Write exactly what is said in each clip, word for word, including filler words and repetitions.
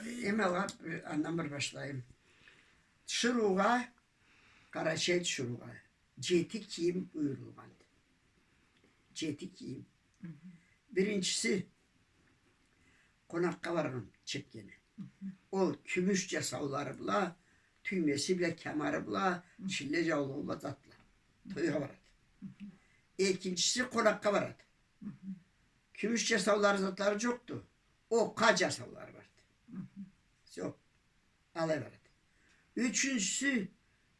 Эм алгъа, э, андан бир башлайым. Тиширыугъа, къарачай тиширыугъа джети кийим буюрулгъанды. Джети кийим. Биринчиси, къонакъгъа баргъан чепкени. Ол кюмюш джасаулары бла, тюймеси бла, кямары бла, чилле джаулугъу бла затла. Тойгъа барады. Экинчиси, къонакъгъа барады. Кюмюш джасаулары, затлары джокъду. Окъа джасаулары барды. Всё. Алай барады. Ючюнчюсю,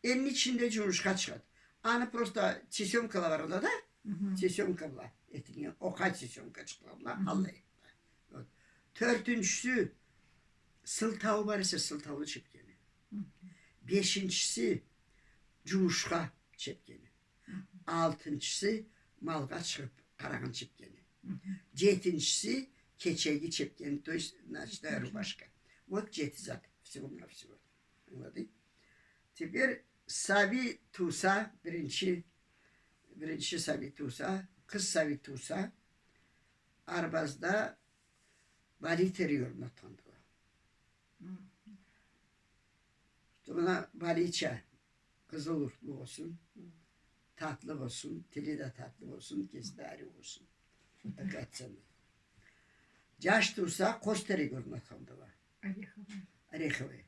энни ичинде джумушха чыгъады. Аны просто тесёмкала барады да. Тесёмка бла этилген, окъа тесёмка чыкъгъан бла, аллай. Вот. Тёртюнчюсю, сылтауу бар эсе, сылтаулу чепкени. Бешинчиси, джумушха чепкени. Алтынчысы, малгъа чыгъыб къарагъан чепкени. Джетинчиси, кечеги чепкени, то есть ночная рубашка. Вот джети зат, всего-навсего. Ангыладынг? Теперь сабий тууса, биринчи, биринчи сабий тууса, къыз сабий тууса, арбазда балий терип юрюмдю атхандыла. Мына балийча къызыл уртлу болсун, татлы болсун, тили да татлы болсун, кеси да ариу болсун. Атхандыла. Джаш тууса, къоз терип юрюмдю атхандыла. Ореховый. Ореховый.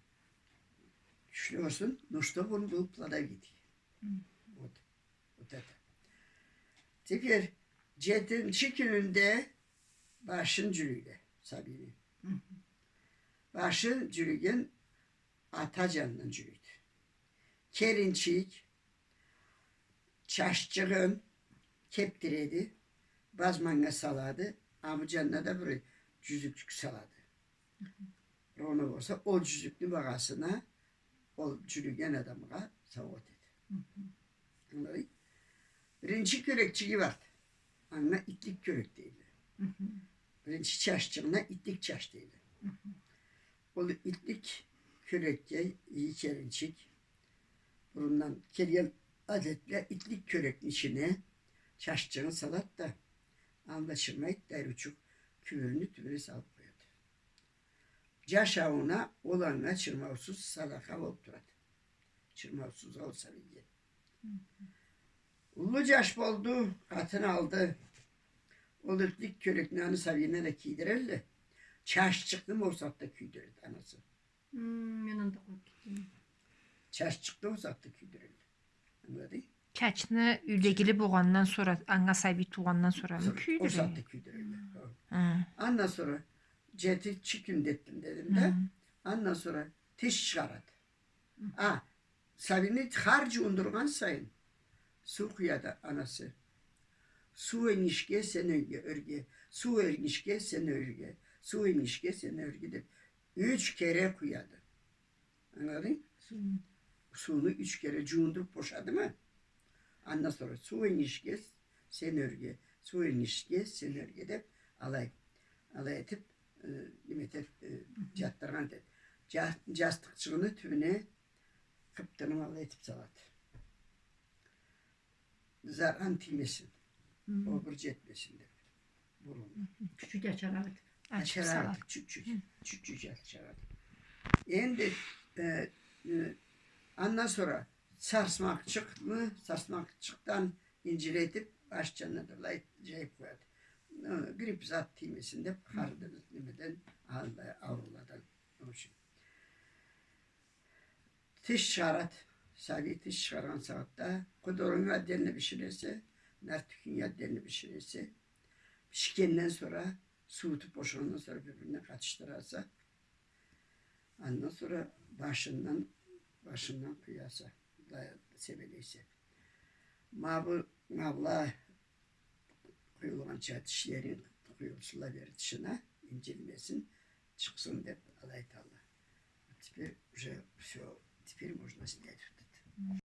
Кючлю болсун, но чтоб он был плодовитый. Вот. Вот это. Теперь джетинчи кюнюнде башын джюлюйле сабийни. Башын джюлюген ата джанындан джюлюйдю. Келинчик чаччыгъын кебдиреди, базманнга салады, а бу джанына да бир джюзюкчюк салады. Ровно болса, ол джюзюкню багъасына ол джюлюген адамгъа саугъа этеди. Ангыладынг? Биринчи кёлекчиги барды. Анга итлик кёлек дейле. Биринчи чаччыгъына итлик чач дейле. Ол итлик кёлекге иги келинчик бурундан келген адет бла итлик кёлекни ичине чаччыгъын салады да, анда чырмайды да, ариучукъ кюбюрню тюбюне салыб къояды. Джашаууна ол анга чырмаусуз садакъа болуб турады. Чырмаусузгъа ол сабийге. Уллу джаш болду, къатын алды. Ол итлик кёлекни аны сабийине да кийдирелле. Чаччыкъны ол сагъатда кюйдюреди анасы. Мен анда къоюб кетдим. Чаччыкъны ол сагъатда кюйдюрелле. Ангыладынг? Чачны юйдегили болгъандан сора, анга сабий туугъандан сорамы кюйдюрелле? Ол сагъатда кюйдюрелле. Андан сора джетинчи кюн дедим, дедим да. Андан сора тиш чыгъарады. А, сабийни хар джуундургъан сайын суу къуяды анасы. Суу энгишге, сен ёрге, ёрге, суу энгишге, сен ёрге, суу энгишге, сен ёрге деб юч кере къуяды. Ангыладынг? Сууну. Сууну юч кере джуундуруб бошадымы? Андан сора суу энгишге, сен ёрге, суу энгишге, сен ёрге деб алай, алай этиб, э, неме этед, э, джатдыргъан этед. Джа-, джастыкъчыгъыны тюбюне къыптыны алай этиб салады. Заран тиймесин. Ол бир джетмесин деб. Бурун. Чуть-чуть ачаракъ этиб. Ачаракъ этиб, чуть-чуть. Чуть-чуть ачаракъ этиб. Энди, э, э, андан сора сарсмакъчыкъны, сарсмакъчыкъдан инджилетиб, баш джанына да былай джайыб къояды. Э, грипп зат тиймесин деб, хар немеден, аллай аурууладан. В общем. Тиш чыгъарады. Сабий тиш чыгъаргъан сагъатда къудурунг отдельно биширесе, нартюхюнг отдельно биширесе, бишгенден сора, суутуб бошагъандан сора бир-бирине къатышдыраса, андан сора башындан, башындан къуяса, былай себелейсе. Ма бу, ма былай къуюлгъанча тишлеринг къуюлсунла бери тышына, инджилмесин, чыкъсын деб алай айталла. Теперь уже всё, теперь можно снять вот это.